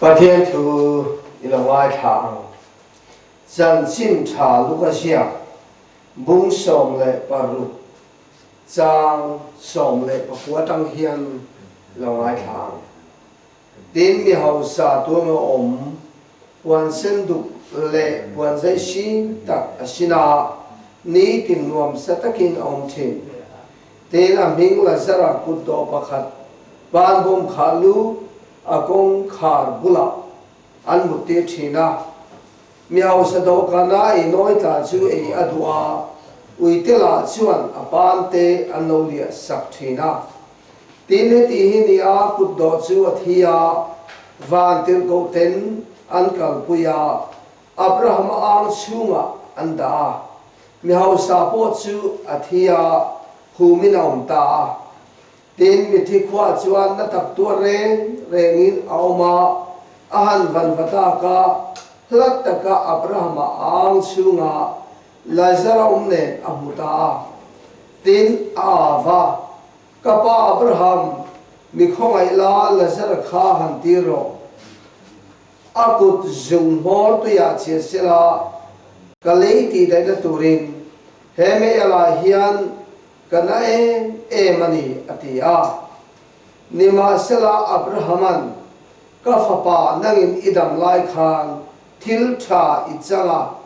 Pathian thu i lo ngaithla ang. Chanchin tha Luka ziak bung 16 chang 19 tang hian lo ngaithla ang. Tin, mi hausa tuanga awm puan sen duk leh puan zei hring tak a sin a, nitin nuamsa takin a awm thin. Tin, a hming Lazara kutdawh pakhat panbawm khah lu a kawngkhar bulah an muttir thin a. Mi hausa dawhkana ei nawi tla chu ei a duh a, uite lah chuan a pante an lo liah sak thin a. Tin, heti hi ni a kutdawh chu a thi a, van tirhkoh ten an kalpui a, Abraham a ang chhungah an dah a. Mi hausa pawh chu a thi a, humin a awm ta a. Tin, mithi khuah chuan na tak tuar reng rengin a awm a, a han van va tak a, hlat taka Abraham a ang chhungah Lazara awm nen a hmu ta a. Tin, a av a, Ka pa Abraham, mi khawngaih la Lazara kha han tir rawh. A kut zung hmawr tuiah chhiat sela ka lei tih daihna turin he meialah hian ka na em em a ni, a ti a. Nimahsela Abrahama'n, Ka fapa nangin i dam lai khan thil tha i chang a,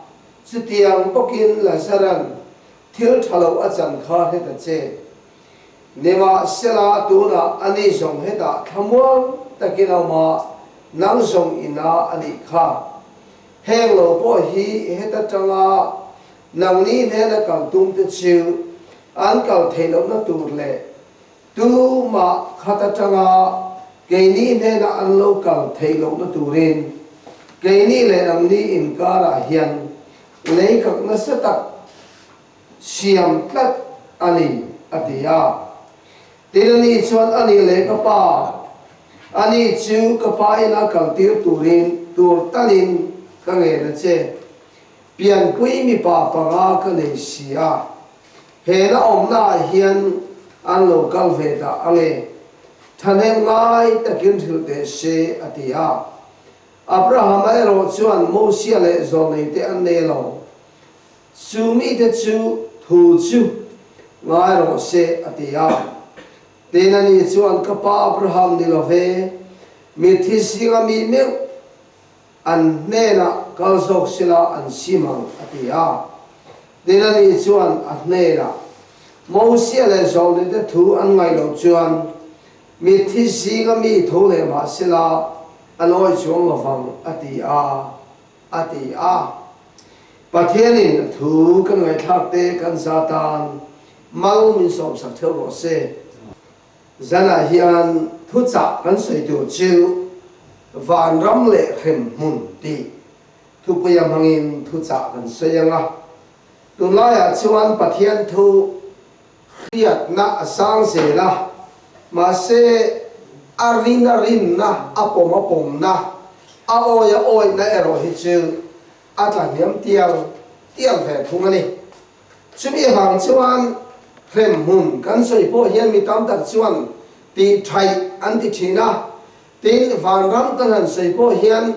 chutiang bawkin Lazara'n thil tha lo a chan kha hre ta che. Nimahsela tunah ani zawng hetah thlamuang takin a awm a, nang zawng ina a nih kha. Heng lo pawh hi heta tanga nangni hnena kal tum te chu an kal theih lohna tur leh tumah khat atanga keini hnena an lo kal theih lohna turin keini leh nangni inkarah hian leikak nasa tak siam tlat a ni, a ti a. Tin, ani chuan, A nih leh ka pa, ani chu ka pa ina kaltir turin tur talin ka ngen a che. Pianpui mipa panga ka nei si a, he na awmnaah hian an lo kal ve dah ange, thahnem ngai takin hrilh teh se, a ti a. Abrahama erawh chuan Mosia leh zawlneite an nei lo. Chu mite chu thu chu ngai rawh se, a ti a. Tin, ani chuan, Ka pa Abraham ni lo ve, mitthi zinga mi meuh an hnenah kal zawk sela an sim ang, a ti a. Tin, ani chuan a hnenah, Mosia leh Zawlnite thu an ngaih loh chuan mitthi zinga mi tho leh mah sela an awi chuang lo vang, a ti a. a ti a. Pathianin a thu kan ngaihthlak te kan za tan mal min sawmsak theuh rawh se. Zanah hian thuchah kan sawi tur chu Vanram leh Hremhmun tih thupuia hmangin thuchah kan sawi ang a. Tunlaiah chuan Pathian thu hriatna a sang zel a, mahse a rin a rinna, a pawm a pawmna, a awi a awihna erawh hi chu a tla hniam tial tial ve thung a ni. Chumi avang chuan hremhmun kan sawi pawh hian mi tam tak chuan tih thaih an ti thin a, tin vanram kan han sawi pawh hian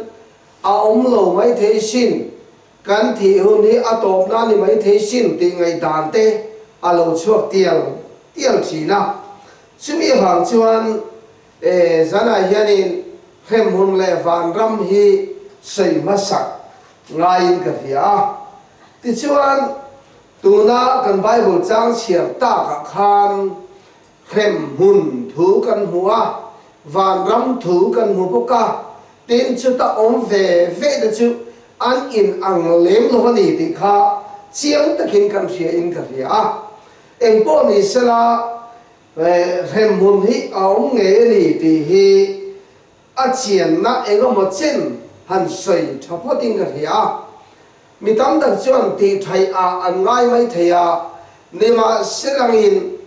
a awm lo maithei sin Kan thih hun hi a tawpna ni mai thei sin tih ngaihdan te a lo chhuak tial tial thin a. Chumi avang chuan zanah hianin hremhmun leh vanram hi sawi hmasak ngaiin ka hria a. Tichuan, tuna kan Bible chang chhiar takah khan Hremhmun thu kan hmu a, vanram thu kan hmu bawk a, tin chuta awm ve ve te chu an in ang lem lo a ni tih kha chiang takin kan hria in ka hria a. Engpawh ni sela, hremhmun hi a awm ngei a ni tih hi a chianna engemaw chen han sawi tha phawt in ka hria a. Mi tam tak chuan tih thaih ah an ngai mai thei a, nimahselangin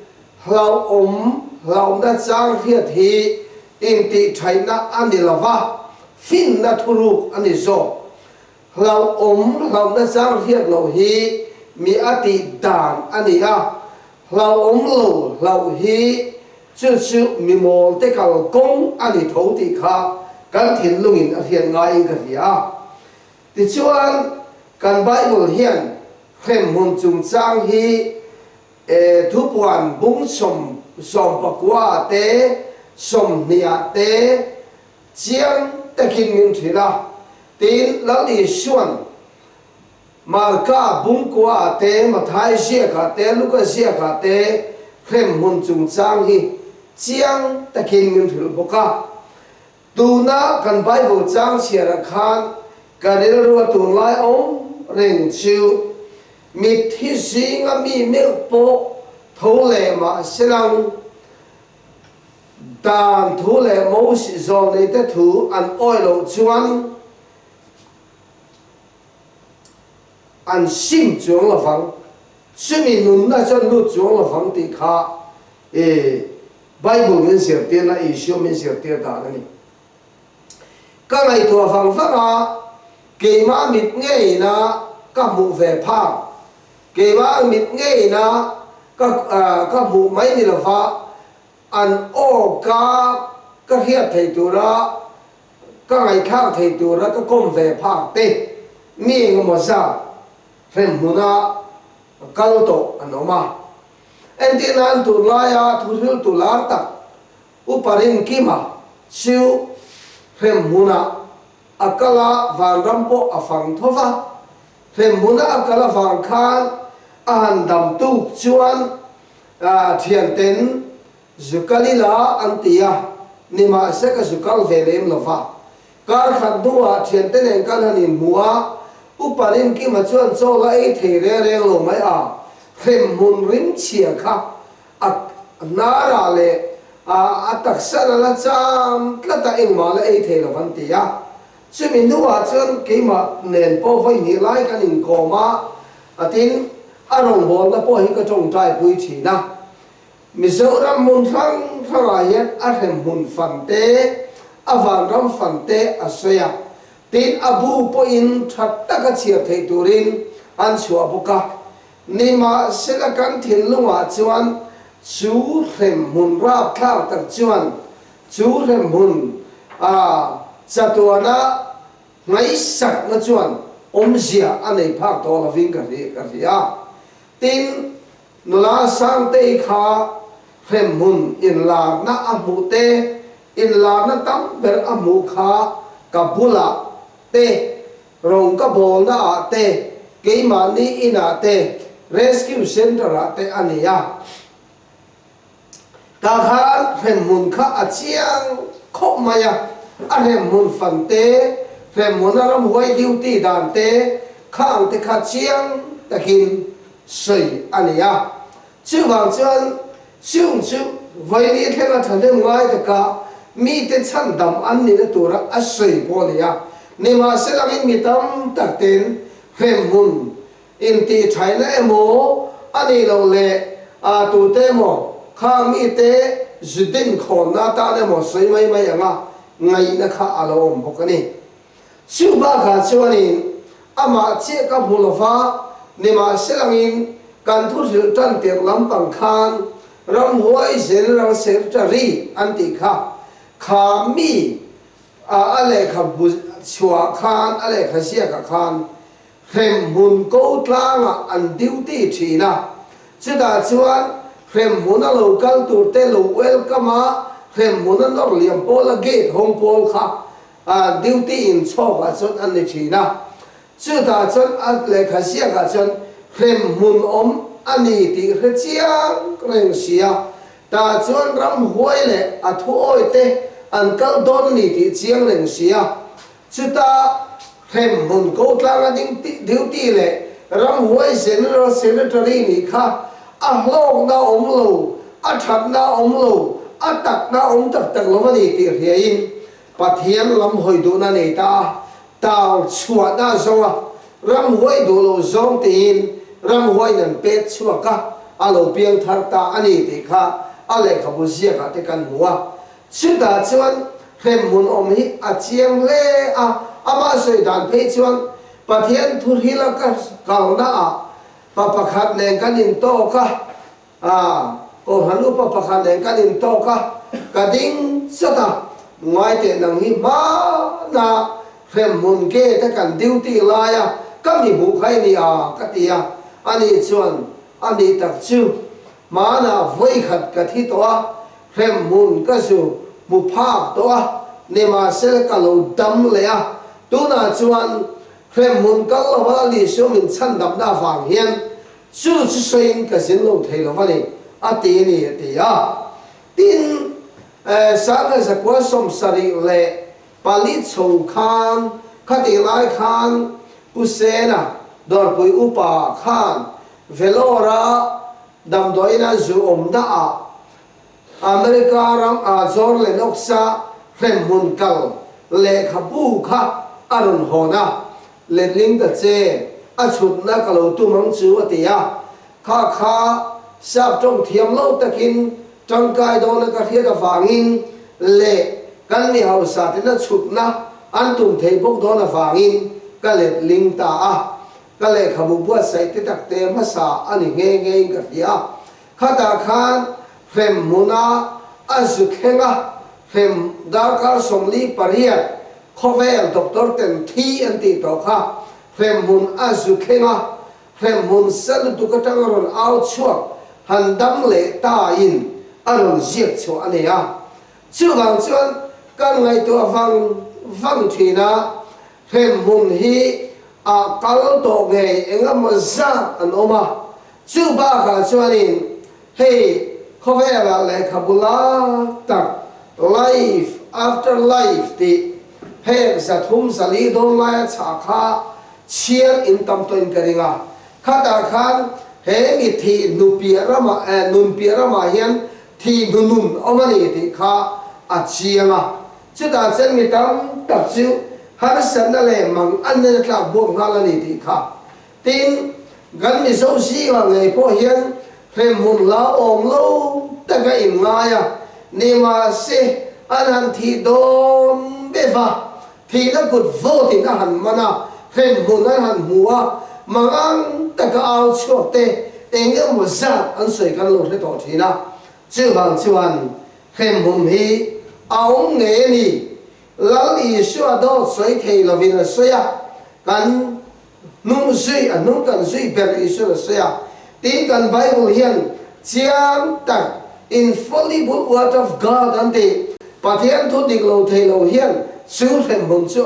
hlauhawm hlauhna chang hriat hi intih thaihna a ni lo va, finna thuruk a ni zawk. Hlauhawm hlauhna chang hriat loh hi mi a tih dan a ni a, hlauhawm lo hlauh hi chu chu mi mawlte kalkawng a ni tho tih kha. kan thinlungin a hriat ngaiin ka hria a. Tichuan, kan Bible hian hremhmun chungchang hi thupuan bung 19 te, 20 te chiang takin min hrilh a. Tin, Lal Isua'n Marka bungkua te, Mathai ziakah te, Luka ziakah te hremhmun chungchang hi chiang takin min hrilh bawk a. Tuna kan Bible chang chhiarah khan ka rilru a tunlai awm reng chu mitthi zinga mi meuh pawh tho leh mah selang dan thu leh Moses zawlneite thu an awih loh chuan An sim chuang lovang, chumi nunna chuan lut chuang lovang tih kha i Bible min zirtirna, Isua min zirtir dan a ni. Ka ngaihtuah vang vang a, keimah mit ngeina ka hmuh ve phak, keimah ang mit ngeina ka ka hmuh mai ni lova an aw ka ka hriat thei tura Ka ngaihthlak thei tura ka kawm ve phak te mi engemaw zat hremhmuna kal tawh an awm a. Entir nan tunlaia thuhriltu lar tak Upa Rinkima chu hremhmunah a kal a, vanram pawh a fang tho va. Hremhmuna a kal avang khan a han dam tuk chuan thianten Zu kal ila an ti a, nimahse ka zu kal ve lem lo va. Kar khat hnuah thiante nen kan han inhmu a, Upa Rinkima chuan chaw la ei thei reng reng lo mai a, hremhmun rimchhia kha a hnarah leh a taksa la la cham tlat a, engmah la ei thei lo an ti a. Chumi hnuah chuan keimah nen pawh vawi hnih lai kan inkawm a, a tin, a rawngbawlna pawh hi ka tawngtai pui thin a. Mizoram hmun hrang hrangah hian a hremhmun fan te, a vanram fan te a sawi a, tin a bu pawhin tha taka chhiar theih turin an chhuah bawk a. Nimahsela kan thinlungah chuan chu hremhmun rapthlak tak chuan chu hremhmun a chatuana ngaihsakna chuan awmzia a nei phak tawh lovin ka hria. Tin, Nula Sangtei kha hremhmun inlarna a hmuh te, inlarna tam ber a hmuh kha ka bulah te, rawng ka bawlna ah te, keimahni inah te, rescue centre ah te a ni a. Tah khan hremhmun kha a chiang khawp mai a, a hremhmun fan te, hremhmuna ramhuai duty dan te, khang te kha chiang takin sawi a ni a. Chuvang chuan chung chu vawiini thlenga thahnem ngai taka mite chhandam an nihna tura a sawi pawh a ni a. Nimahselangin mi tam tak ten hremhmun Intih thaina emaw a nih loh leh a tute emaw kha mite zu din khawnna atan emaw sawi mai mai anga ngaihna kha a lo awm bawk a ni. Chu bakah chuanin amah chiah ka hmu lova, nimahselangin kan thu hrilh tan tirh lampang khan ramhuai General Secretary an tih kha kha mi a lehkhabu chhuah khan a lehkha ziakah khan Hremhmun ko tlangah an duty thin a, chutah chuan hremhmuna lo kal tur te lo welcome a, hremhmuna nawr liam pawl a gate hawng pawl kha duty in chhawk ah chuan an ni thin a, chutah chuan a lehkha ziak ah chuan hremhmun awm a ni tih hre chiang reng si a, tah chuan ramhuai leh a thuawi te an kal dawn a ni tih chiang reng si a. Chutah hremhmun kotlanga ding duty leh ramhuai General Secretary nih kha a hlawkna awm lo, a thatna awm lo, a takna awm tak tak lo a ni tih hriain Pathian lam hawi duhna nei ta a, tal chhuahna zawnga ramhuai duh lo zawng tiin ramhuaiin an pek chhuak a, a lo piang thar ta a ni tih kha a lehkhabu ziakah te kan hmu a. Chutah chuan hremhmun awm hi a chiang hle a, amah sawi dan phei chuan Pathian thu hrila ka kalna ah pa pakhat nen kan intawk a, ah, Kohhran upa pakhat nen kan intawk a, ka ding chawt a. Ngaiteh nang hi hmana hremhmun gate a kan duty laia ka mi hmuh kha i ni a, ka ti a. Ani chuan, A nih tak chu, hmanah vawikhat ka thi tawh a, hremhmun ka zu hmu phak tawh a, nimahsela ka lo dam leh a, tunah chuan hremhmun kal lova Isua min chhandamna avang hian chu chu sawiin ka zin lo thei lo a ni, a ti a ni, a ti a. Tin, Sangha zakua 74 chho khan khatih lai khan Pu Sena Dawrpui upa khan Vellore-a damdawiina zu awmnaah America ram a John Lennox-a hremhmun kal lehkhabu kha a rawn hawn a, letling ta che, a chhutna ka lo tum ang chu a ti a. Kha kha sap tawng thiam lo takin tangkai dawna ka hriat avangin leh kan mi hausa tena chhutna an tum thei bawk dawn avangin ka letling ta a. Ka lehkhabu buatsaih te tak te hmasa a ni nghe nghe in ka hria. Khatah khan hrem hmuna a zu thleng a, hrem darkar 48 khawvel doctor ten thi an tih tawh kha hrem hmun a zu thleng a, hrem hmun sa lutuk atang a rawn au chhuak han dam leh ta in a rawn ziak chhuah a nei a. Chuvang chuan kan ngaihtuah vang vang thin a, hrem hmun hi ah kal tawh ngei eng emaw zat an awm a. Chu bakah chuanin hei khawvelah lehkhabu lak tak Life After Life tih phek 304 dawn laia chhah kha chhiar in tam tawhin ka ring a. Khatah khan he mi thih hnu piah ramah eh nun piah ramah hian thih hnu nun awm a ni tih kha a chiang a. Chutah chuan mi tam tak chu harsatna leh mang an nen a tlak buak nghal a ni tih kha. Tin, kan Mizo zingah ngei pawh hian hremhmun hlauhawm lo taka inngai a, nimahse an han thih dawn be va, thihna kut vawtin a han man a, hremhmun an han hmu a, mangang taka au chhuak te eng emaw zat an sawi kan lo hre tawh thin a. Chuvang chuan hremhmun hi a awm ngei a ni. Lal Isua dawt sawi thei lovin a sawi a, kan hnung zui, a hnung kan zui ber Isuan a sawi a. Tin, kan Bible hian chiang tak, infallible word of God an ti, Pathian thu dik lo thei lo hian chu hremhmun chu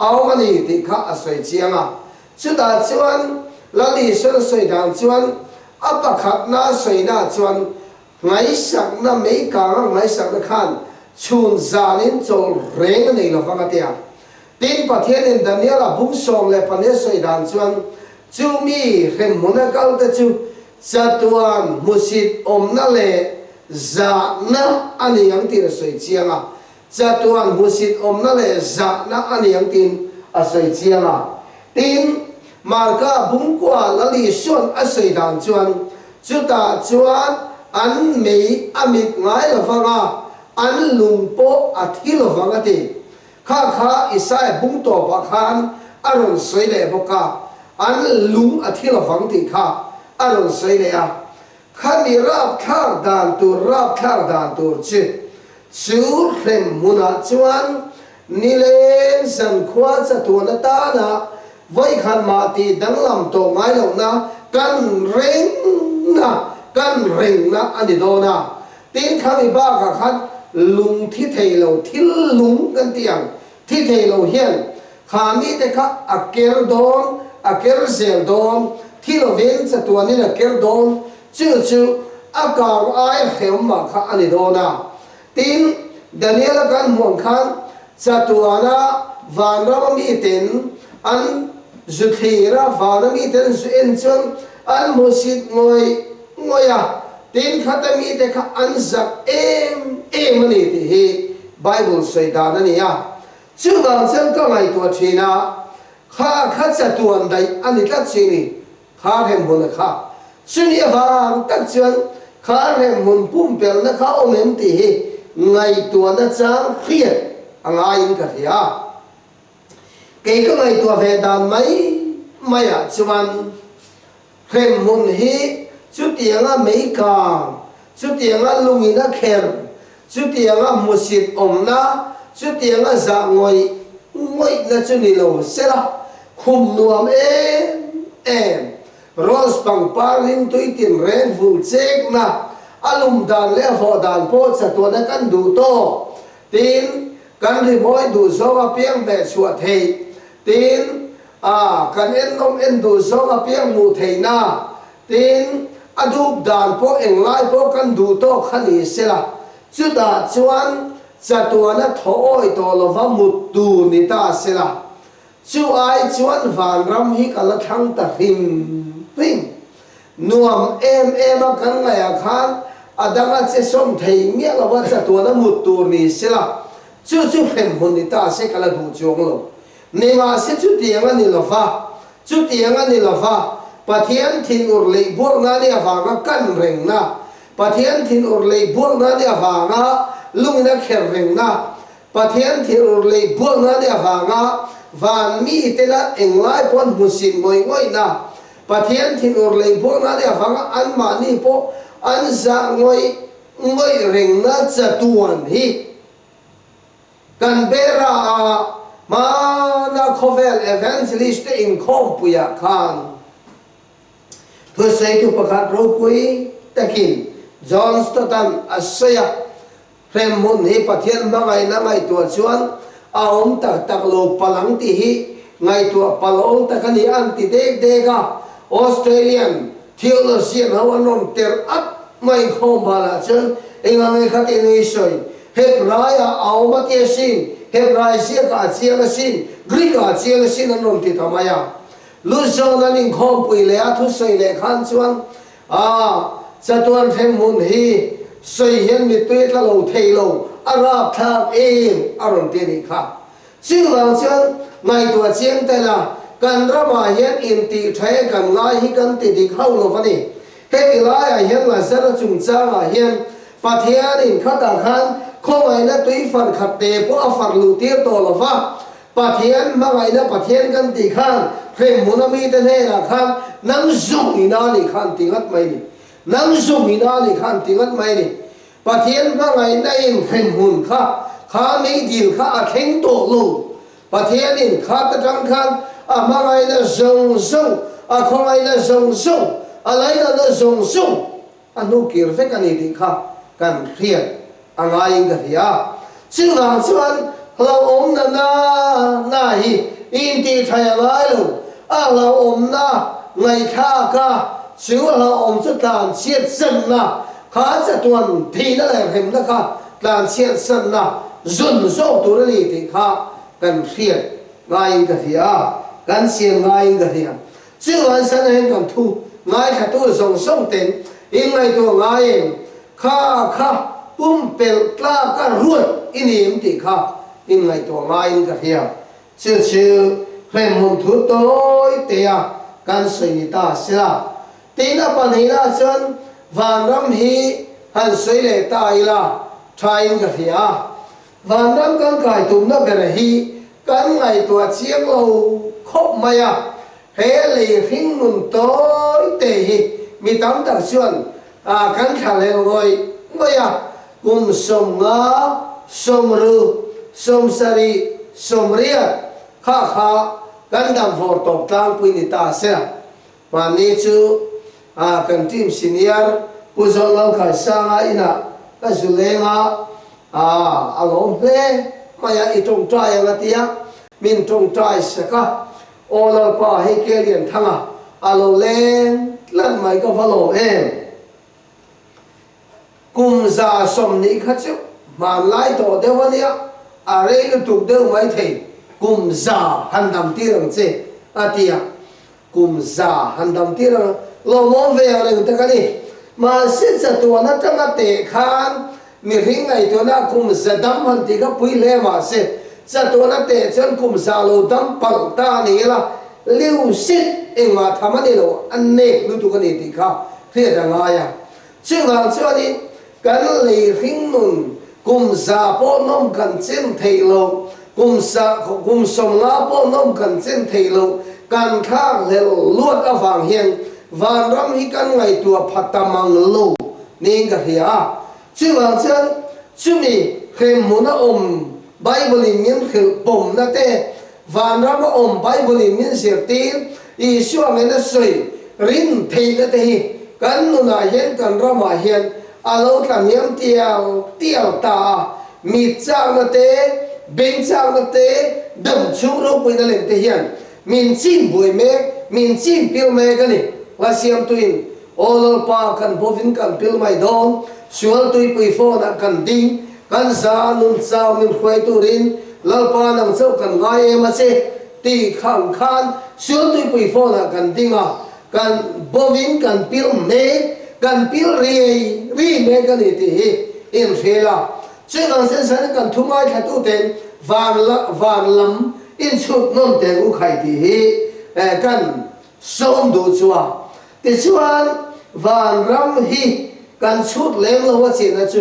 a awm a ni tih kha a sawi chiang a. Chutah chuan Lal Isuan a sawi dan chuan a pakhatna a sawina chuan Ngaihsakna mei kanga ngaihsakna khan chhun zanin chawl reng a nei lovang a ti a. Tin, Pathianin Daniela bung 14 a sawi dan chuan chu mi hremhmuna kalte chu chatuan hmusit awmna leh zahna a ni ang tiin a sawi chiang a. Chatuan hmusit awmna leh zahna a ni ang tiin a sawi chiang a. Tin, Marka bungkua Lal Isua'n a sawi dan chuan, Chutah chuan an mei a mit ngai lovang a, an lung pawh a thi lovang a ti. Kha kha Isaia bung tawpah khan a rawn sawi leh bawk a, an lung a thi lovang tih kha a rawn sawi leh a. Khami rapthlak dan tur rapthlak dan tur chu chu hrem hmunah chuan nileng zankhua chatuan atana vawikhat mah tih danglam tawh ngai lohna kan rengna kan rengna a ni dawn a. Tin, khami bakah khan lung thi thei lo thil lung kan tih ang thi thei lo hian Kha mite kha a ker dawn, a ker zel dawn, thi lovin chatuanin a ker dawn, chu chu a kang ai hrehawm mah kha a ni dawn a. Tin, Daniel-a kan hmuh ang khan chatuana vanrama miten an zu thlir a, vana miten an zu en chuan an hmuhsit ngawih ngawih a, tin khata mite kha an zak em em a ni tih hi Bible sawi dan a ni a. Chuvang chuan ka ngaihtuah thin a, kha kha chatuan daih a ni tlat si ni, kha hremhmun a kha. Chumi avang tak chuan kha hremhmun pumpelhna kha awm em tih hi ngaihtuahna chang hriat a ngaiin ka hria. Kei ka ngaihtuah ve dan mai maiah chuan Hremhmun hi chutianga mei kang, chutianga lungin a kher, chutianga hmusit awmna, Chutianga zah ngawih ngawihna chu ni lo sela, khum nuam em em, rose pangpar rimtui tinreng vul chekna, a lum dan leh a vawh dan pawh chatuana kan duh tawk, tin, kan rimawi duh zawng apiang hmeh chhuah theih, tin, a kan ennawm en duh zawng apiang hmuh theihna, tin, a dup dan pawh englai pawh kan duh tawk kha ni sela, Chutah chuan chatuana thaw awi tawh lova mut tur ni ta sela, chu ai chuan vanram hi ka la thlang ta hrim hrim. Nuam em em a kan ngaihah khan a dang a che sawm thei miah lova chatuana mut tur ni sela, chu chu hremhmun ni ta se ka la duh chuang lo. Nimahse chutiang a ni lova, chutiang a ni lova, Pathian thinur leh buakna ni avanga kan rengna, Pathian thinur leh buakna ni avanga lungin a kher rengna, Pathian thinur leh buakna ni avanga van mite la englai pawh an hmusit ngawih ngawihna, Pathian thinur leh buakna ni avanga anmahni pawh an zah ngawih ngawih rengna chatuan hi. Canberra a hmana khawvel evangelist te inkhawmpuiah khan thusawitu pakhat ropui takin John Stott-a'n a sawi a, Hremhmun hi Pathian hmangaihna ngaihtuah chuan a awm tak tak lo palh ang tih hi ngaihtuah palh awl tak a ni an ti dek dek a, Australian theologian ho an rawn terh at mai inkhawm banah chuan engang nge kha tih nui sawi Hebraiah a awm a ti asin, Hebrai ziakah a chiang asin, Greek-ah a chiang asin an rawn ti ta mai a. Luzon an inkhawmpui leh a thusawi leh khan chuan, A, chatuan thleng hmun hi sawi hian mittui a tla lo thei lo, a rapthlak em a rawn ti a nih kha. Chuvang chuan ngaihtuah chiang tel a, kan ramah hian intih tha e kan ngai hi kan ti dik hauh lo va ni. Heti laiah hian Lazara chungchangah hian Pathianin khatah khan khawngaihna tui far khat te pawh a far luh tir tawh lo va, Pathian hmangaihna Pathian kan tih khan hremhmun a mite hnenah khan nang zung ina nih khan ti ngat mai ni. Nang zung ina nih khan ti ngat mai ni. Pathian hmangaihna in hremhmun kha kha meidil kha a thleng tawh lo. Pathianin khat atang khan a hmangaihna zawng zawng, a khawngaihna zawng zawng, a lainatna zawng zawng a hnukir vek a ni tih kha kan hriat a ngaiin ka hria. Chuvang chuan hlauhawmna na na hi intihthai a ngai lo. A hlauhawmna ngaihthlak a, chu hlauhawm chu tlanchhiat sanna kha chatuan thihna leh hremna kha tlanchhiat sanna zun zawk tur a ni tih kha kan hriat ngaiin ka hria a, kan siam ngaiin ka hria. Chuvang sana hian kan thu ngaithlatu zawng zawng ten inngaihtuah ngai em kha kha pumpelh tlak a ruat i ni em tih kha inngaihtuah ngaiin ka hria. Chu chu hremhmun thu tawi tea kan sawi ni ta sela. Tin a pahnihna chuan vanram hi han sawi leh ta ila thain ka hria a. Vanram kan kai tumna ber hi kan ngaihtuah chiang lo khawp mai a. He lei hringnun tawi te hi mi tam tak chuan kan thlahlel ngawih ngawih a. Kum 50, 60, 70, 80 kha kha kan dam vawr tawp tlangpui ni ta se. Mahni chu kan team senior Pu Zawllalkhaisanga inah ka zu leng a, a lawm hle mai a, i tawngtai ang a tia, min tawngtai sak a, Aw Lalpa hei ke Lianthanga a lo leng tlat mai ka va lawm em. Kum 120 kha chu hmanlai tawh deuh a nia, a rei lutuk deuh mai thei, kum za han dam tir ang che a ti a, kum za han dam tir ang lawmawm ve ang reng tak a ni. Mahse chatuan atanga teh khan mihring ngaihtuahna kum za dam han tih kha pui hle mahse chatuan a teh chuan kum za lo dam palh ta a ni ila, liu sit engmah tham a ni lo, a nek lutuk a ni tih kha hriat a ngai a. Chuvang chuanin kan lei hringnun kum za pawh nawm kan chen theih lo, kum sa kum 50 pawh nawm kan chen theih lo, kan thlak hlel luat avang hian vanram hi kan ngaihtuah pha ta mang lo niin ka hria a. Chuvang chuan chumi hremhmun a awm. Bible in min hrilh pawmna te, vanram a awm Bible in min zirtir, Isua ngena sawi rin theihna te hi kan nunah hian kan ramah hian a lo tla hniam tial tial ta a, mit chakna te, beng chakna te, dam chhung ropuina lem te hian min chim buai mek, min chim pil mek a ni. Hla siamtuin, Aw Lalpa, kan bawvin kan pil mai dawn, sual tuipui phone-ah kan ding, kan za nun chau min hruai turin Lalpa nang chauh kan ngai em a che, tih khang khan sual tuipui phone-ah kan ding a, kan bawvin kan pil mek, kan pil riai ri mek a ni tih hi inhrial a. Chuvang sen sanin kan thu ngaithlatuten van van lam inchhut nawn teng u khai tih hi kan sawm duh chu a. Tichuan, vanram hi kan chhut lem lo a chinna chu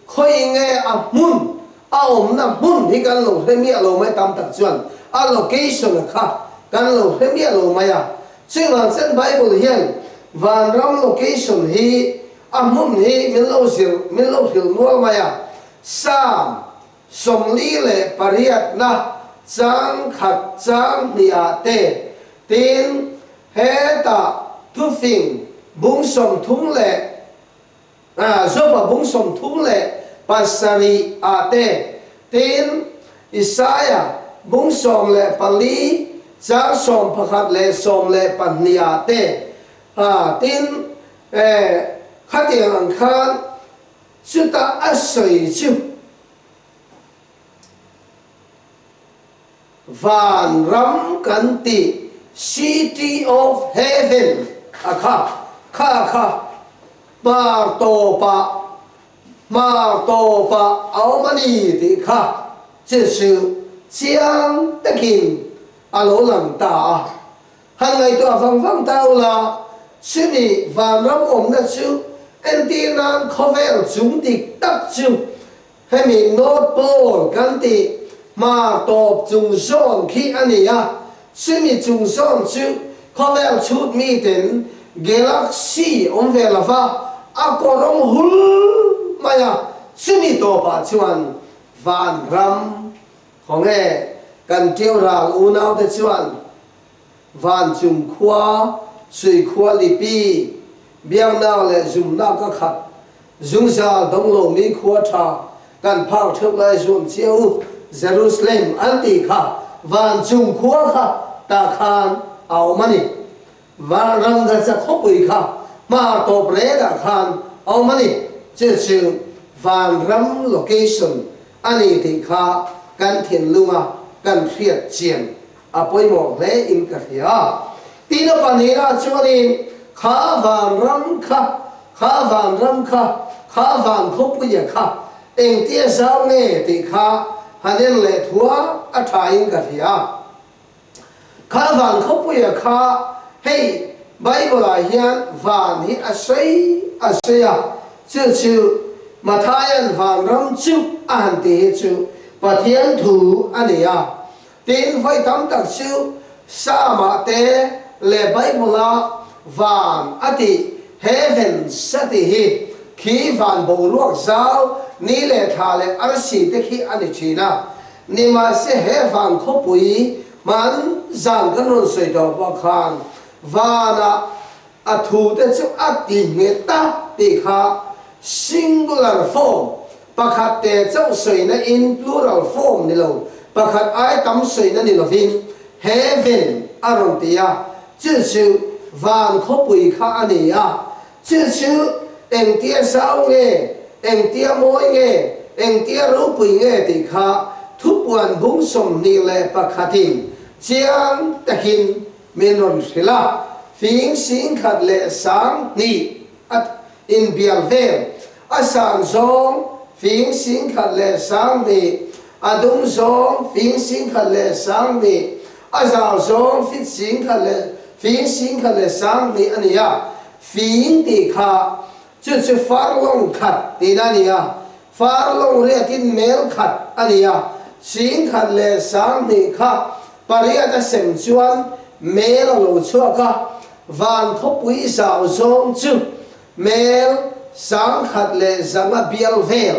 khawi nge a hmun, a awmna hmun hi kan lo hre miah lo mai tam tak chuan a location a kha kan lo hre miah lo mai a. Chuvang chuan Bible hian vanram location hi a hmun hi min lo zir, min lo hrilh nual mai a. Psalm 48 na chang khat chang hnih ah te tin Hetah thufing bung 30 leh Joba bung 37 ah te, tin Isaiah bung 14 chang 11 leh 12 ah te, tin khatiang ang khan chutah a sawi chu. Vanram kan tih City of Heaven a kha kha kha hmar tawpah hmar tawpah a awm a ni tih kha chu chu chiang takin a lo lang ta a. Han ngaihtuah vang vang ta ula, chumi vanram awmna chu entir nan khawvel chung dik tak chu Hemi North Pole kan tih hmar tawp chung zawn khi a ni a, chumi chung zawn chu khawvel chhut miten galaxy awm ve lova a kawrawng hul mai a, chumi tawpah chuan vanram khawnge kan ṭio ral unaute chuan Vancung khua, sui khua lipi, biaknak le zumhnak a khat, zungzal dong lomi khua ṭha kan phak ṭheuh lai zuam cio u, Jerusalem an ti kha vancung khua kha tah khan a um a ni. Vanram Gaza khuapui kha hmar tawp rek ah khan a um a ni. Cucu vanram location a ni ti kha kan thinlung ah kan hriat cian a pawimawh hle in ka hria. Tin a pahnihna chuanin kha vanram kha, kha vanram kha, kha van khawpuia kha engtia zau nge tih kha han en leh thua a tha in ka hria. Kha van khawpuia kha hei Bible ah hian van hi a sawi a sawi a, chu chu Mathaia'n vanram chu a han ti hi chu Pathian thu a ni a. Tin, vawi tam tak chu Psalm-ah te leh Bible-ah van a tih, heavens a tih hi khi van boruak zau, ni leh thla leh arsi te khi a ni thin a. Nimahse he van khawpui hman zan kan rawn sawi tawh pawh khan vanah A thute chu a ti nghet ta tih kha singular form, pakhat te chauh sawina in plural form ni lo, pakhat ai tam sawina ni lovin heaven a rawn ti a, chu chu van khawpui kha a ni a, chu chu engtia zau nge, engtia mawi nge, engtia ropui nge tih kha thupuan bung 21 in chiang takin Min rawn hrilh a, fing 10,000 leh 2000 a inbial vel. A san zawng fing 10,000 leh 2000, a dum zawng fing 10,000 leh 2000, a zau zawng fit 10,000 leh fing 10,000 leh 2000 a ni a. Fing tih kha chu chu farlong khat tihna a ni a, Farlong riatin mel khat a ni a, 10,000 leh 2000 kha pariat a sem chuan mel a lo chhuak a, van khawpui zau zawng chu mel 1,100 bial vel,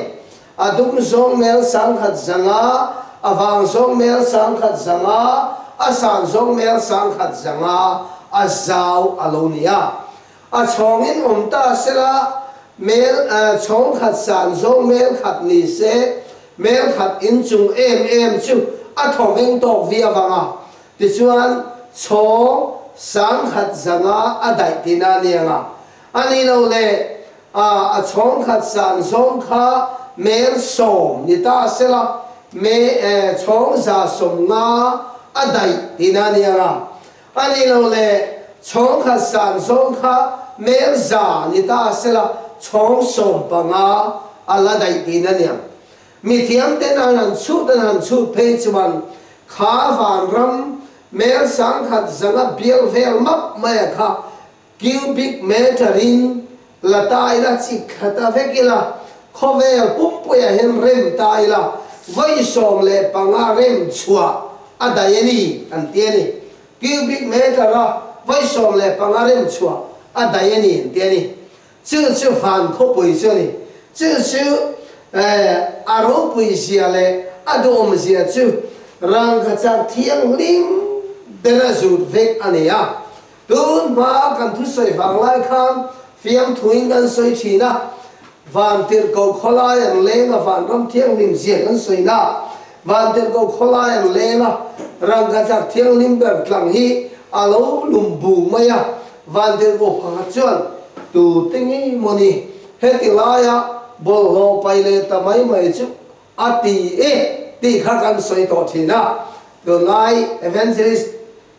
a dum zawng mel 1,100. A vang zawng mel 10,000 zanga, a san zawng mel 10,000 zanga a zau a lo ni a. A chhawngin awm ta sela, mel chhawng khat san zawng mel khat ni se, mel khat inchung em em chu a thawveng tawk viau ang a. Tichuan, chhawng 10,000 zanga a daih tihna a ni ang a. A ni lo le, a chhawng khat san zawng kha mel 10 ni ta sela, me chhawng 150 a daih tihna a ni ang a. A ni lo le, chhawng khat san zawng kha mel 100 ni ta sela, chhawng 15 a la daih tihna a ni ang. Mithiam ten an han chhut an han chhut phei chuan kha vanram mel 10,000 zanga bial vel map maia kha cubic meter in la ta ila, chi khat a vek ila, khawvel pumpuiah hian rem ta ila, vawi 15 rem chhuah a daih a ni an ti a ni. Cubic meter a vawi 15 rem chhuah a daih a ni an ti a ni. Chu chu van khawpui chu a ni. Chu chu a ropui zia leh a duhawm zia chu rangkachak thianghlim ber a zut vek a ni a. Tun hma kan thusawi vang lai khan fiamthuin kan sawi thin a, Vantirhkoh khawlai an leng a, Vanram thianghlim zia kan sawi na, Vantirhkoh khawlai an leng a, rangkachak thianghlim ber tlang hi a lo lum bung mai a, Vantirhkoh pakhat chuan tu te ngei mawni heti laia bawlhhlawh pai leh ta mai mai chu a ti e tih kha kan sawi tawh thin a, tunlai Evangelist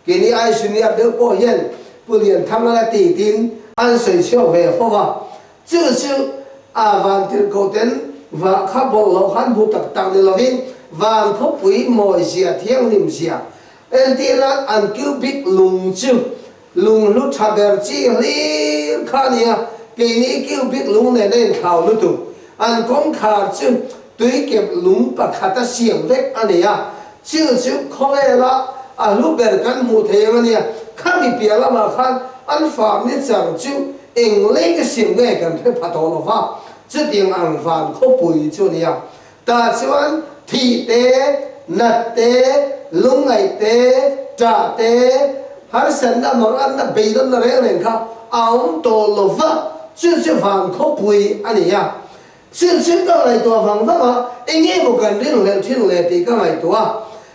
Keini ai senior deuh pawh hian Pu Lianthanga la ti tiin an sawi chhuak ve fo va, chu chu a vantirhkoh ten va kha bawlhhlawh khan hmu tak tak ni lovin van khawpui mawi zia thianghlim zia entirna an cubic lung chu lunghlu tha ber chi hlir kha a ni a, keini cubic lung nen a inthlau lutuk. An kawngkhar chu tuikep lung pakhat a siam vek a ni a, chu chu khawvela a hlu ber kan hmuh thei ang a nia. Khami piah lamah khan an furniture chu eng leng a siam nge kan hre pha tawh lo va, chutiang ang van khawpui chu a ni a. Tah chuan thih te, nat te, lungngaih te, ṭah te, harsatna manganna beidawnna reng reng kha a awm tawh lo va, chu chu van khawpui a ni a. Chu chu ka ngaihtuah vang vang a, eng nge maw kan rinhlelh thin le tih ka ngaihtuah a.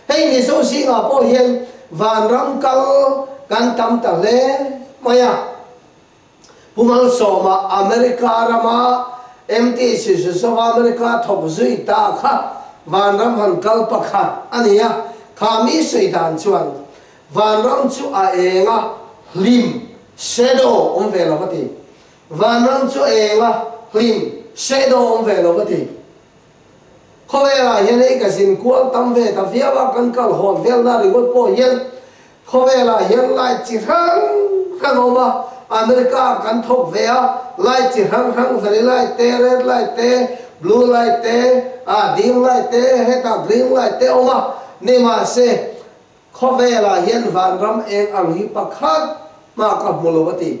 Hei Mizo zingah pawh hian vanram kal kan tam ta hle mai a. Pu Malsawma America rama MTC Zuzova America thawk zui ta kha vanram han kal pakhat a ni a, kha mi sawi dan chuan vanram chu a eng a, hlim, shadow, awm ve lo va ti. Vanram chu a eng a, hlim, shadow, awm ve lo va ti. Khawvelah hian hei ka zin kual tam ve ta viau a, kan kal hawn velna ringawt pawh hian khawvelah hian light chi hrang hrang a awm a, America ah kan thawk ve a, light chi hrang hrang very light te, red light te, blue light te, ah dim light te, hetah green light te a awm a, nimahse khawvelah hian vanram eng ang hi pakhat hma ka hmu lo a ti.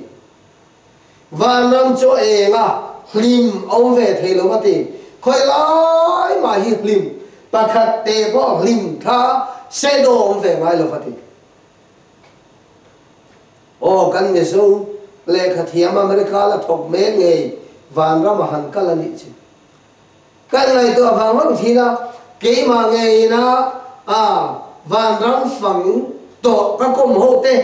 Vanram chu a eng a, hlim a awm ve thei lo a ti. Khawi lai mah hi hlim pakhat te pawh hlim tha shadow a awm ve ngai lo a ti. Aw kan Mizo lehkha thiam America la thawk mek ngei vanram a han kal a nih chu. Kan ngaihtuah vang vang thin a, keimah ngeiin a vanram fang tawh ka kawm ho te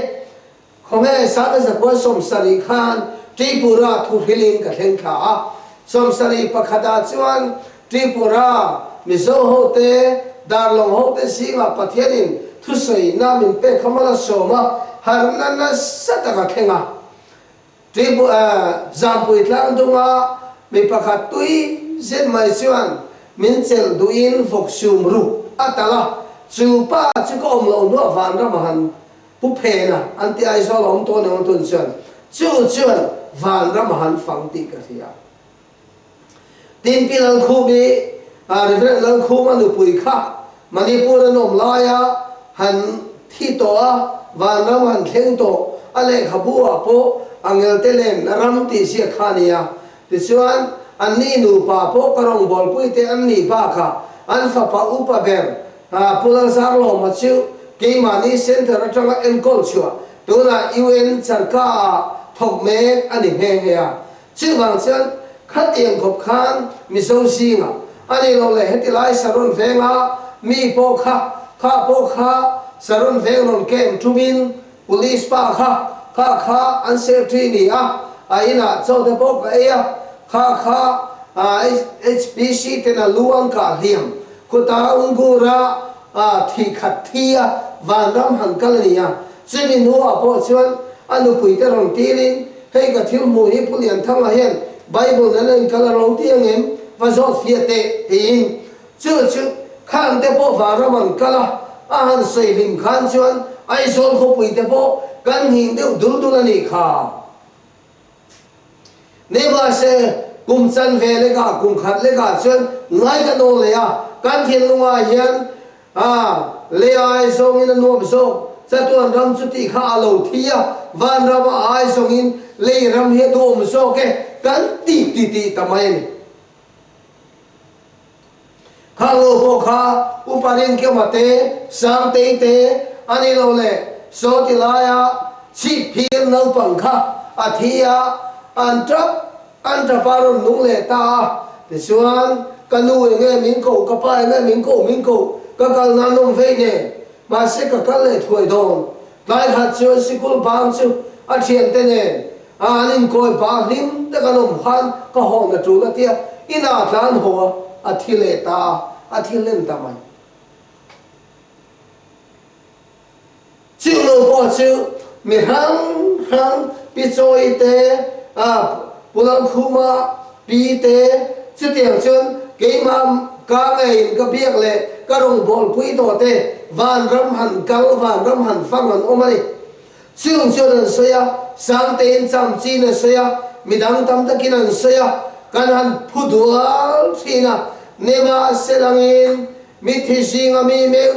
Khawnge Sata Zakua 70 khan Tripura thuhrilin ka thleng thla a, 71 ah chuan Tripura Mizo hote, Darlawng hote zingah Pathianin thusawiina min pek kha mawla sawm a, harhna nasa tak a thleng a. Tripura Zampui tlang dunga mi pakhat tui zet mai chuan min chelh duhin vawksum ruk a talh a, chu pa chu ka awm loh hnuah vanram a han Pu Phena an ti Aizawl a awm tawh aniang tun chuan chu chuan vanram a han fang tih ka hria. Tin Pi Lalkhum hi Reverend Lalkhum a nupui kha Manipur an awm laia han thi tawh a, vanram han thleng tawh a lehkhabu ah pawh Angelte len ram tih ziak kha a ni a. Tichuan anni nupa pawh ka rawngbawlpui te an nih bakah an fapa upa ber. Pu Lalzarlawma chu keimahni Centre atanga enkawl chhuah tunah UN Charka-ah thawk mek a ni nghe nghe a. Chuvang chuan khatiang khawp khan Mizo zingah a ni lo leh heti lai Saron venga mi pawh kha kha pawh kha Saron veng rawn kem tumin Police pa kha kha kha an secretary ni a, a inah chaw te pawh ka ei a, kha kha HPC ten a lu an kah hliam khuta Ungura thih khat thi a vanram han kal a ni a, chumi hnuah pawh chuan a nupui te rawn tirin hei ka thil hmuh hi Pu Lianthanga hian Bible nen a inkal a ro ti angem va zawt fiah teh tiin Chu chu khan te pawh vanram an kal a, a han sawi hlim khan chuan Aizawl khawpui te pawh kan nghing deuh dul dul a nih kha. Nimahse, kum chan ve lekah, kum khat lekah chuan ngai kan aw leh a, kan thinlungah hian a lei ai zawngin a nuam zawk, chatuan ram chu tih kha a lo thi a, vanram a ai zawngin lei ram hi a duhawm zawk e kan ti ti tih ta mai a ni. Kha lo pawh kha Upa Rinkema te, Sangtei te a ni lo le, saw ti laia chhipphir naupang kha a thi a, an tap an tap a rawn nung leh ta a, tichuan ka nu enge min koh, ka pa enge min koh min koh, ka kal nan awm vei nen, mahse ka kal leh thuai dawn. Tlai khat chuan sikul bang chu a thiante nen a an inkawi pah hlim tak an awm khan ka hawn a tul a tia, inah tlan haw a, a thi leh ta a, a thi hlen ta mai. Chu lo pawh chu mi hrang hrang Pi Chawi te, Pu Lalkhuma pi te, chutiang chuan keimah ka ngeiin ka biak leh ka rawngbawlpui tawh te vanram han kal, vanram han fang an awm a ni. Chung chuan an sawi a, Sangtein chamchin a sawi a, midang tam takin an sawi a, kan han phu dual thin a, nimahselangin mitthi zinga mi meuh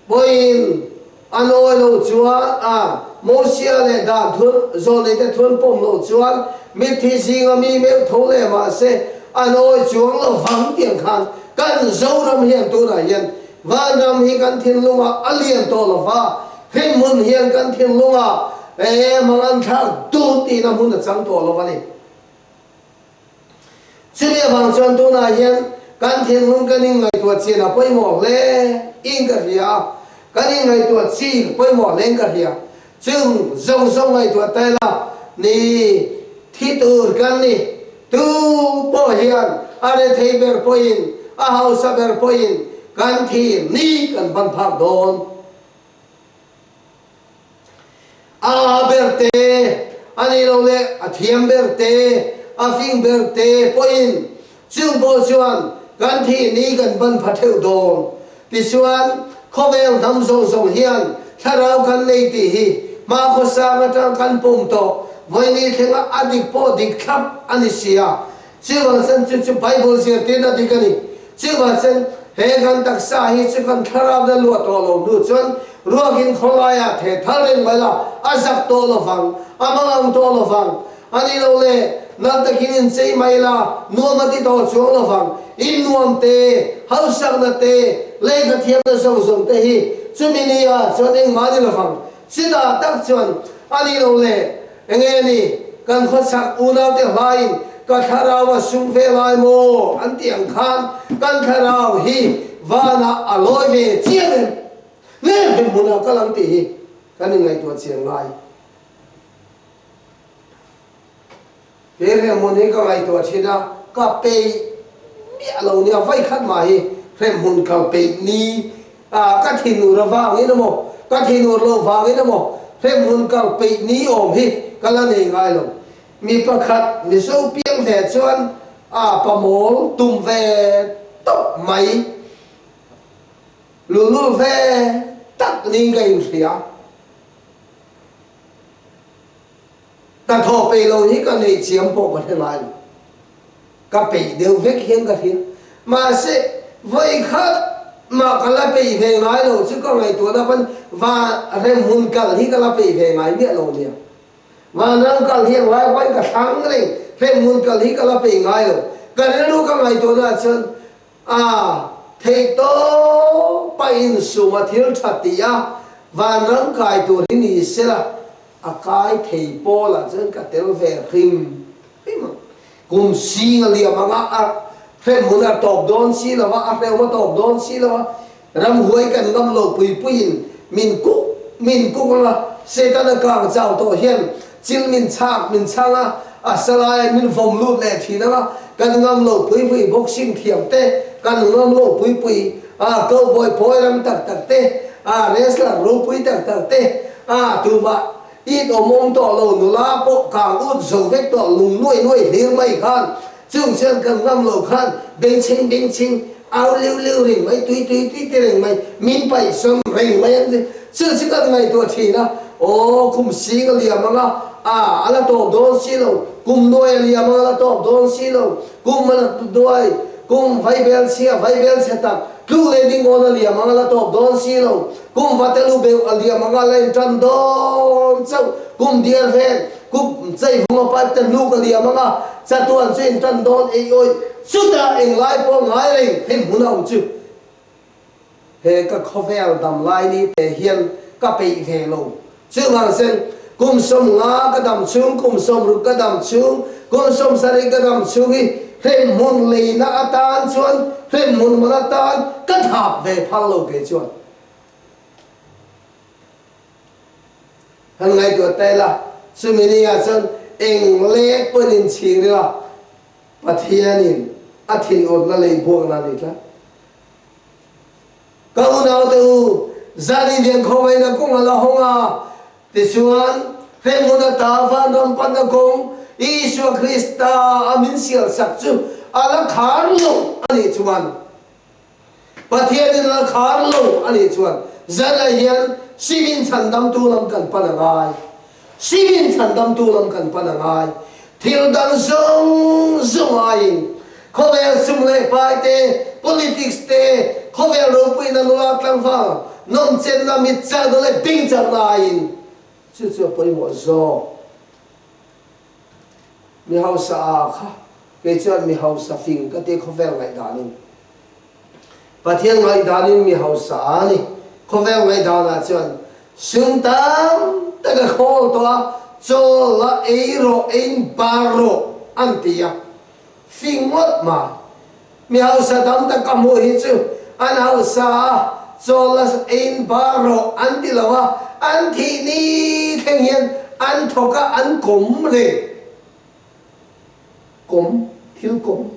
pawhin a nawi loh chuan a, Mosia leh dan thun zawhneite thun pawm loh chuan mitthi zinga mi meuh tho leh mahse a nawi chuang lo vang tiang khan kan Zoram hian tunah hian Vanram hi kan thinlungah a lian tawh lo va, hrinhmun hian kan thinlungah e mangan thlak dun tihna hmun a chang tawh lo a ni. Chumi avang chuan tunah hian kan thinlung kan inngaihtuah chin a pawimawh hle in ka hria a, kan inngaihtuah chin pawimawh hle in ka hria. Chung zawng zawng ngaihtuah ta ila ni thi tur kan ni. Tu pawh hian a rethei ber pawhin, a hausa ber pawhin kan thi ni kan ban phak dawn. A a ber te, a nih loh leh a thiam ber te, a fing ber te pawhin Chung pawh chuan kan thih ni kan ban pha theuh dawn. Tichuan, khawvel hnam zawng zawng hian thlarau kan nei tih hi hmakhawsang atang kan pawm tawh. Vawiini thlenga a dik pawh dik thlap a ni si a. Chuvang chuan chu chu Bible zirtirna dik a ni. Chuvang chuan he kan taksa hi chu kan thlarau na luah tawh lo hnu chuan ruakin khawlaiah theh thal reng mai la, a zak tawh lovang, a mangang tawh lovang. A ni lo le, nal takin in chei mai la, nuam a ti tawh chuang lo vang. In nuam te, hausakna te, lehkha thiamna zawng zawng te hi chumi ni ah chuan engmah a ni lo vang. Chutah tak chuan a ni lo le, enge ni, kan khawchhak unaute hlaiin ka thlarau a sum ve lai maw an tih ang khan kan thlarau hi vanah a lawi ve chiang em? Nge hmun hmunah kal ang tih hi kan inngaihtuah chiang ngai. He hremhmun hi ka ngaihtuah thin a, ka peih miah lo nia, vaikhat mah hi hremhmun kal peih ni a, ka thinur avangin emaw, ka thinur loh vangin emaw hremhmun kal peih ni awm hi ka la nei ngai lo. Mi pakhat Mizo piang ve chuan a pamawl tum ve tawp mai, luhlul ve tak niin ka inhria. Ka thaw peih lo hi ka neih chiam pawh ka hre ngai lo. Ka peih deuh vek hian ka hria. Mahse, vawi khat mah ka la peih ve ngai lo chu ka ngaihtuahna pawn van remhmun kal hi ka la peih ve ngai miah lo nia. Vanram kal hi a ngai huain ka thlang reng, remhmun kal hi ka la peih ngai lo. Ka rilru ka ngaihtuahna ah chuan A, Theihtawpa insuma thil tha tih a vanram kai tur hi ni sela, a kai thei pawlah chuan ka tel ve hrim hrim ang. Kum sing a liam anga a hremhmun a tawp dawn si lo a, a hrehawm a tawp dawn si lo a, Ramhuai kan ngam lo pui puiin min kuk min kuk ang a, Setana kang chau tawh hian chil min chhak min chhang a, a salai min vawm lut leh thin ang a, kan ngam lo pui pui boxing thiam te, kan ngam lo pui pui a cowboy pawi ram tak tak te, a wrestler ropui tak tak te, a tumah it awm awm tawh lo nula pawh kang ut zo vek tawh lung nuai nuai hlir mai khan Chung chuan kan ngam lo khan bengchheng bengchheng au liu liu reng mai, tui tui tui ti reng mai, min paih sawn reng mai ang chi. Chu chu kan ngaihtuah thin a, aw kum sing a liam ang a, a a la tawp dawn si lo, kum nuai a liam ang a la tawp dawn si lo, kum a la nuai, kum vaibel chhia vaibel chhe tak, tlu leh ding awn a liam ang a la tawp dawn si lo, kum vatelu beuh a liam ang a la intan dawn chauh, kum diar vel, Kup chei vung a pipe te hnuk a liam ang a, chatuan chu in tan dawn ei awih. Chutah englai pawh ngai reng hei hmun a awm chu. He ka khawvel dam lai ni te hian ka peih ve lo. Chuvang sen, kum 50 ka dam chhung, kum 60 ka dam chhung, kum 70 ka dam chhung hi hremhmun leina atan chuan hremhmun man atan ka thap ve phal lo kei chuan. Han ngaihtuah ta ila, chumi ni ah chuan eng lek pawn inchhir ila, Pathianin a thinurna lei buakna a ni tlat. Ka unaute u, zan inrian khawngaihna kawng a la hawng a, tichuan hremhmun ata vanram panna kawng Isua Krista a min sialsak chu a la khar lo a nih chuan, Pathianin la khar lo a nih chuan zanah hian Simin chhandamtu lam kan pan a ngai. Simin chhandamtu lam kan pan a ngai. Thil dang zawng zawng aiin khawvel sum leh pai te, politics te, khawvel ropuina nula tlangval nawmchenna, mitchalna leh bengchalna aiin chu chu a pawimawh zawk. Mi hausa a kha kei chuan mi hausa fing ka ti khawvel ngaihdanin. Pathian ngaihdanin mi hausa a ni. Khawvel ngaihdanah chuan sum tam tak a khawl tawh a, chaw la ei rawh, ein bar rawh an ti a. Fing ngawt mai. Mi hausa tam tak ka hmuh hi chu an hausa a, chaw la ein bar rawh an ti lo a, an thih ni thleng hian an thawk a, an kawm reng. Kawm, thil kawm.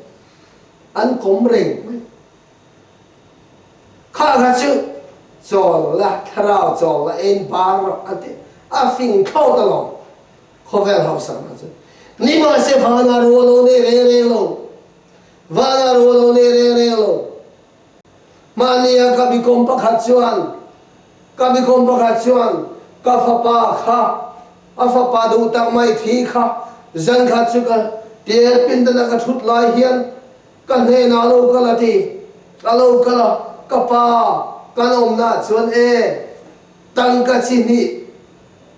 An kawm reng mai. Kha kha chu chawl la, thlarau chawl la, ein bar rawh an ti. A fing thlawt alawm khawvel hausakna chu. Nimahse vana rual lo nei reng reng lo. Vana rual lo nei reng reng lo. Mahnia ka bikawm pakhat chuan, ka bikawm pakhat chuan ka fapa kha, a fapa duh tak mai thi kha zan khat chu ka tel pindana ka thut lai hian ka hnenah a lo kal a ti. A lo kal a, ka pa kan awmnaah chuan e, tangka chi hnih,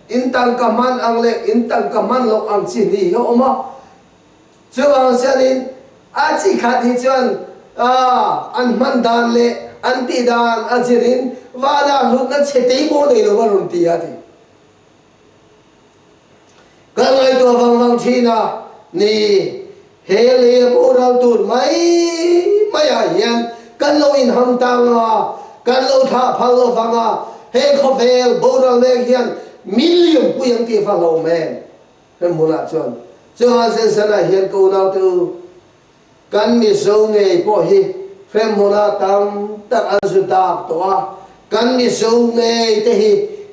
in tangka hman ang leh in tangka hman loh ang chi hnih hi a awm a. Chuvang chuanin a chi khat hi chuan an hman dan leh an tih dan a zirin vanah hlutna chhe tei maw nei lo a rawn ti a ti. Ka ngaihtuah vang vang thin a, ni, he lei a boral tur mai maiah hian kan lo inham tang a, kan lo thlah phal lo vang a, he khawvel boral mek hian min liampui ang tih va hlauhawm em? He hmunah chuan chunga zensanah hian ka unaute u, kan Mizo ngei pawh hi hremhmunah tam tak an zu dak tawh a, kan Mizo ngei te hi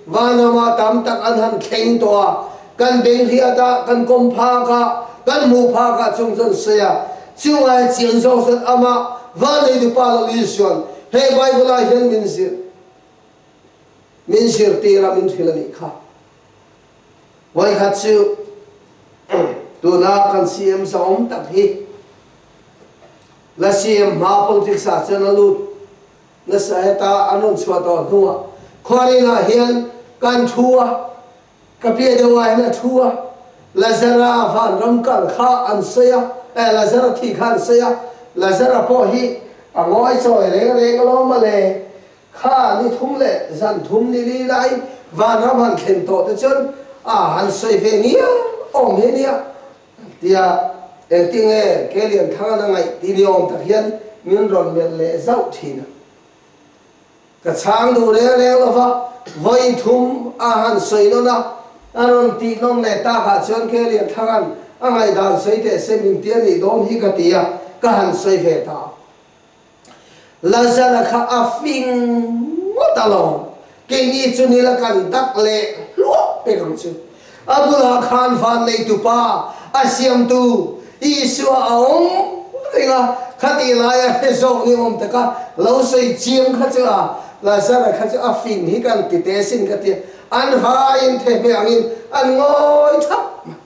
vanramah tam tak an han thleng tawh a, kan benghriatah, kan kawm phakah, kan hmuh phakah chung chuan sawi a, chunga chiang zawk chuan amah Vanneitu Pa Lal Isua'n he Bible-ah hian min zir min zirtir a, min hrilh a nih kha. Vawikhat chu tuna kan CM zahawm tak hi la CM hma politics ah chuan a lut nasa heta an rawn chhuah tawh hnuah khuarin ah hian kan thu a, ka piah deuh ah hian a thu a, Lazara vanram kal kha an sawi a, eh Lazara thi kha an sawi a, Lazara pawh hi. A ngawi chawi reng reng alawm mawle. Kha ni thum leh zan thum ni li lai vanram han thlen tawh te chuan a han sawi ve ngial awm hi nia tia engtinge Kelianthanga na ngaih ti ni awm tak hian min rawn melh leh zauh thin a. Ka chhang duh reng reng lo va, vawi thum a han sawi nawn a, a rawn tih nawn leh takah chuan Kelianthanga'n a ngaihdan sawi teh se min ti a nih dawn hi ka ti a, ka han sawi ve ta. Lazara kha a fing ngawt alawm, keini chu nila kan dak leh hluah pek ang chu. A bulah khan van neitupa, a siamtu, Isua a awm reng a, khatih laia hre zawk ni awm taka lo sawi chiang kha chu a, Lazara kha chu a fing hi kan ti teh sin ka ti a, an vaiin thehmeh angin an ngawi thap mai.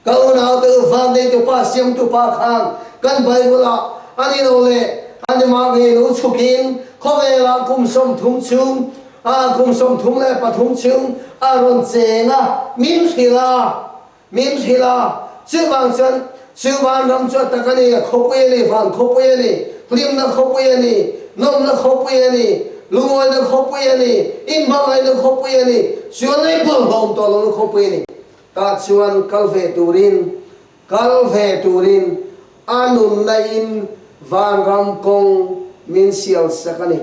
Ka unaute u Vanneitu Pa Siamtu Pa khan kan Bible ah an ino leh an imah ngei lo chhukin khawvelah kum 30 chhung ah kum 33 chhung a rawn cheng a, min hrilh a, min hrilh a. Chuvang chuan chu vanram chu a tak a ni, a khawpui a ni, van khawpui a ni, hlimna khawpui a ni, nawmna khawpui a ni, lungawina khawpui a ni, inhmangaihna khawpui a ni, sual nei bawlhhlawm tawh lohna khawpui a ni. Tah chuan kal ve turin, kal ve turin a nunna in vanram kawng min sial sak a ni.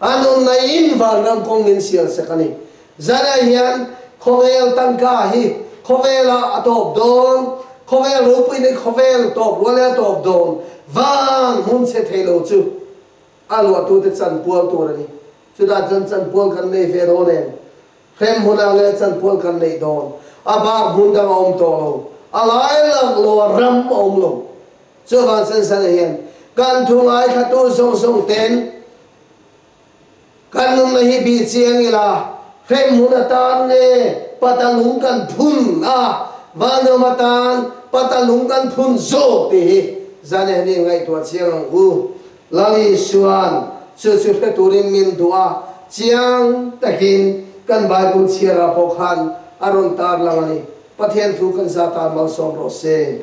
A nunna in vanram kawng min sial sak a ni. Zanah hian khawvel tangka hi khawvelah a tawp dawn, khawvel ropui nei khawvel tawp rual hi a tawp dawn, van hmun chhe thei lo chu a luahtute chanpual tur a ni. Chutah chuan chanpual kan nei ve dawn em? Hrem hmunah leh chanpual kan neih dawn. A bak hmun dang a awm tawh lo. A lai lak lo a ram a awm lo. Chuvang sensan hian kan thu ngaithlatu zawng zawng ten kan nunna hi bih chiang ila, hrem hmun atan nge patalung kan phun a, vanram atan patalung kan phun zawk tih hi zan hian in ngaihtuah chiang ang u. Lal Isua'n chu chu hre turin min duh a, chiang takin kan Bible chhiarah pawh khan a rawn tarlang a ni. Pathian thu kan zat ah malsawm rawh se.